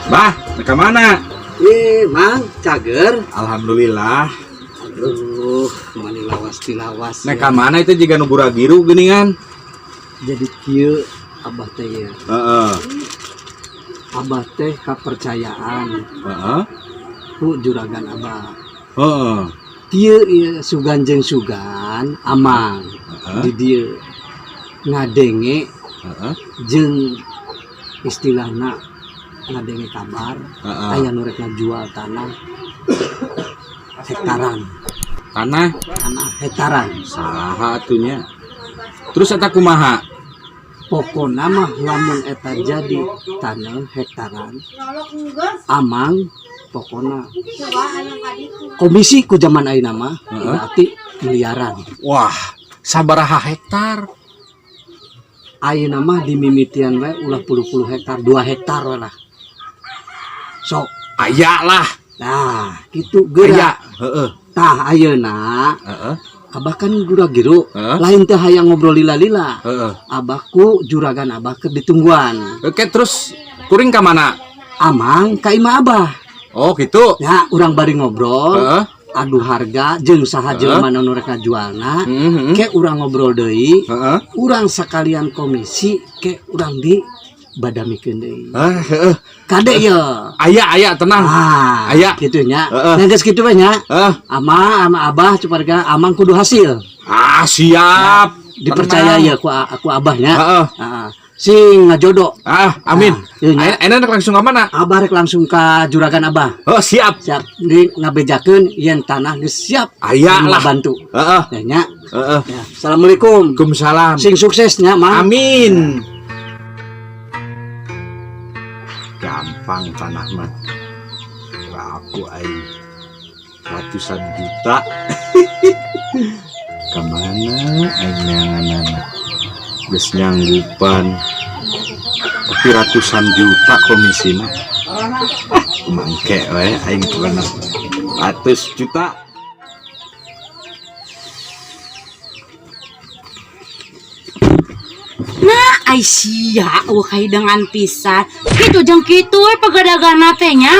Bah, ka mana? Mang, cager. Alhamdulillah. Aduh, mani lawas tilawas. Nek ka mana itu jiga nu guragiru geuningan? Jadi kieu abah teh ya. Heeh. Abah teh kapercayaan Heeh. ku juragan abah. Heeh. Kieu ieu sugan jeung sugan amang di dieu ngadenge Heeh. jeung istilahna ngadenge kabar Heeh. aya nu rek ngajual tanah hektaran. Tanah Tanah hektaran. Saha atuh nya? Terus eta kumaha? Pokona mah lamun eta jadi tanah hektaran amang pokona komisi ku zaman ayeuna mah Heeh. berarti miliaran. Wah, sabaraha hektar? Ayeuna mah dimimitian we ulah puluh-puluh hektar, 2 hektar we lah sok. Aya lah. Nah, kitu geura. Aya. Heeh. Tah, ayeuna Heeh. abah kan gura-giru Heeh. lain teh hayang ngobrol lila-lila. Heeh. Abah ku juragan abah keur ditungguan. Oke, terus kuring ka mana? Amang ka imah abah. Oh, gitu. Ya, urang bari ngobrol, Heeh. adu harga jeung saha jelema nu rek ngajualna. Heeh. Ke urang ngobrol deui, Heeh. urang sekalian komisi ke urang di badamikeun deui. Ah, heeh. Kade ye. Aya, aya, tenang. Ah, Aya. kitu nya. Heeh. Nah, geus kitu we nya. Heeh. Ama ama abah cuparga amang kudu hasil. Ah, siap. Dipercaya Tenang. ya ku aku abahnya. Heeh. Ah, sing ngajodo. Ah, amin. Ah, ieu nya. Ayeuna rek langsung ka mana? Abah rek langsung ka juragan abah. Oh, siap. Siap di ngabejakeun yen tanah geus siap. Aya Anu lah. ngabantu. Heeh. Ya nya. Heeh. Ya. Assalamualaikum. Waalaikumsalam. Sing suksesnya, Mang. Amin. Gampang tanah mah. Aku aing ratusan juta. Kemana aing neanganana? Geus nyanggupan. Tapi ratusan juta komisina. Ah, mangke we aing pokona. Ratus juta. Nah, Aisyah, wah kahidangan pisan. Kitu jeung kitu we pagadagana teh nya.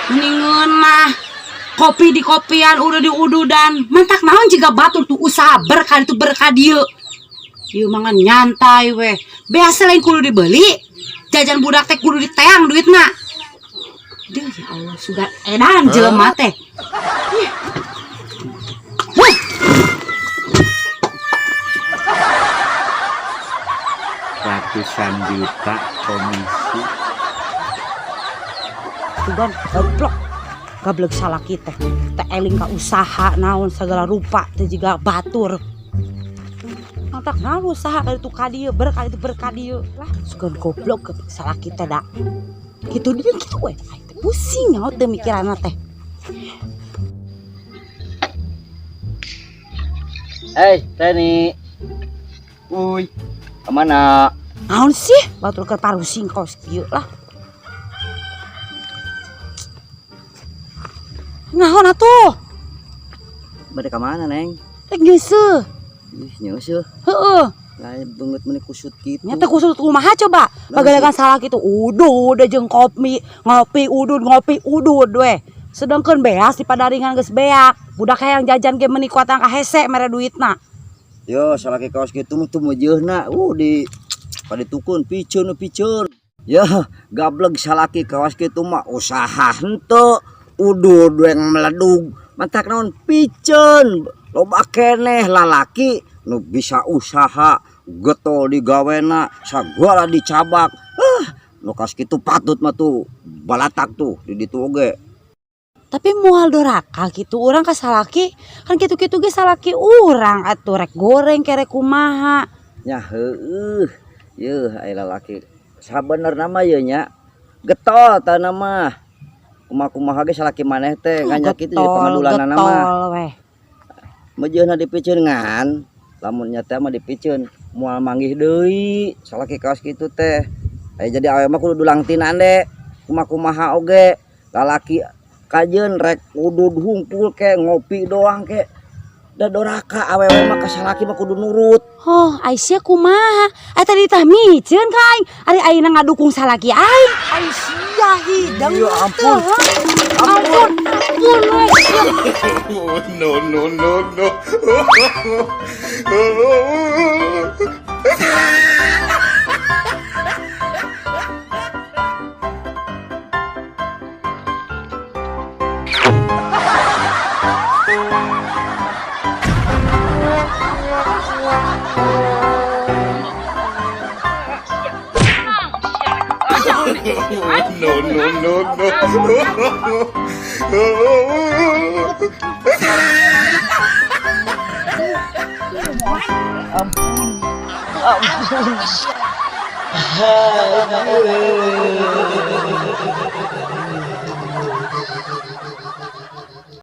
Mendingan mah kopi di kopian, udah di ududan. Mantak naon jiga batur tuh usaha berkah itu berkah dieu. Ieu mangan nyantai weh. Biasa lain kudu dibeli. Jajan budak teh kudu diteang duitna. Duh ya Allah, sugan edan jelema teh. Ih. Wah, Ratusan juta komisi. Sugan goblok. Gablek salah kita. Teh eling ka usaha naon segala rupa teh jiga batur. Mantak naon usaha kali itu ka dieu, berkah itu berkah dieu. Lah, sugan goblok gablek salah kita da. Gitu dia gitu we. Aing teh pusing nyaho teh mikiranna teh. Eh, Teni. Uy, kemana? Naon sih? Batur keur parusing kos kieu lah. Naon atuh? Bade ka mana, Neng? Rek nyeuseuh. Ih, nyeuseuh. Heeh. Lain beungeut meuni kusut kitu. Nya teh kusut kumaha coba? Pagalagan salah gitu. Udud jeung kopi, ngopi udud, ngopi udud we. Sedangkan beas di padaringan geus beak. Budak hayang jajan ge meuni kuat ka hese mere duitna. Yo, salaki kaos kitu mah teu meujeuhna. Di paditukun piceun piceun. Ya, gableg salaki kaos kitu mah usaha henteu. Udud we meledug. Mantak naon piceun. Loba keneh lalaki nu bisa usaha getol digawena sagala dicabak. Nu kaos kitu patut mah tuh balatak tuh di ditu oge. Tapi moal doraka gitu urang ka salaki kan kitu-kitu ge salaki urang atuh rek goreng kerek kumaha. Nya heueuh. Yeuh aya lalaki sabenerna mah ye nya getol tah mah. Kumaha-kumaha ge salaki maneh teh nganyak kitu jadi pangadulanana mah. Getol weh. Meujeuhna dipiceun ngan lamun nya teh mah dipiceun moal manggih deui salaki kaos kitu teh. Aya jadi awewe mah kudu dulang tinande kumaha-kumaha oge lalaki kajeun rek udud hungkul ke ngopi doang ke da doraka awewe mah ka salaki mah kudu nurut. Oh, Aisyah kumaha? Ai tadi tah miceun ka aing. Ari ayeuna ngadukung salaki aing. Aisyah Sia hideng. Ya ampun. Ampun, ampun we. Oh, no, no, no, no. No, no, no, no. Ampun.